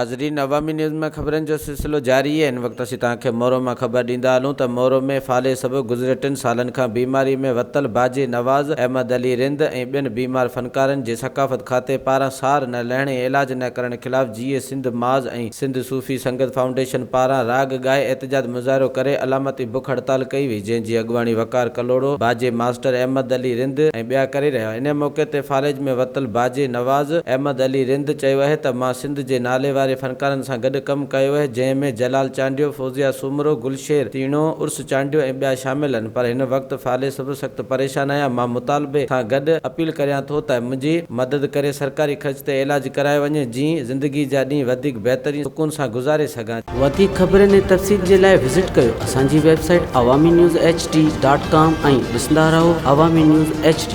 ناظرين عوامي نيوز ۾ خبرن جو سلسلو جاري آهي هن وقت اسين توهان کي مورو مان خبر ڏيندا هلون ته مورو ۾ فالج سبب گذريل ٽن سالن کان بيماري ۾ ورتل باجي نواز، احمد علي رند ۽ ٻين بيمار فنڪارن جي ثقافت کاتي پاران سار نه لهڻ ۽ علاج نه ڪرڻ خلاف جيئي سنڌ محاذ ۽ سنڌ صوفي سنگت فائونڊيشن پاران راڳ ڳائي احتجاج مظاهرو ڪري علامتي بک هڙتال ڪئي وئي جنهن جي اڳواڻي وقار ڪلهوڙو، باجي ماسٽر احمد علي رند ۽ ٻيا ڪري رهيا ان موقعي تي فالج ۾ ورتل باجي نواز، احمد علي رند چيو اهي ته مان سنڌ جي نالي واري فنڪارن سان گڏ ڪم ڪيو اهي جنهن ۾ جلال چانڊيو، فوزيه سومرو، گلشير تيڻو، عرس چانڊيو ۽ ٻيا شامل آهن پر هن وقت فالج سبب سخت پريشان آهيان مان مطالبي سان گڏ اپيل ڪريان ٿو ته منهنجي مدد ڪري سرڪاري خرچ تي علاج ڪرايو وڃي جئين زندگي جا ڏينهن وڌيڪ بهترين سڪون سان گذاري سگهان. وڌيڪ خبرن ۽ تفصيل جي لاء وزٽ ڪيو اسان جي website Awami news H D dot com ۽ ڏسندا رهو عوامي نيوز ايڇ ڊي.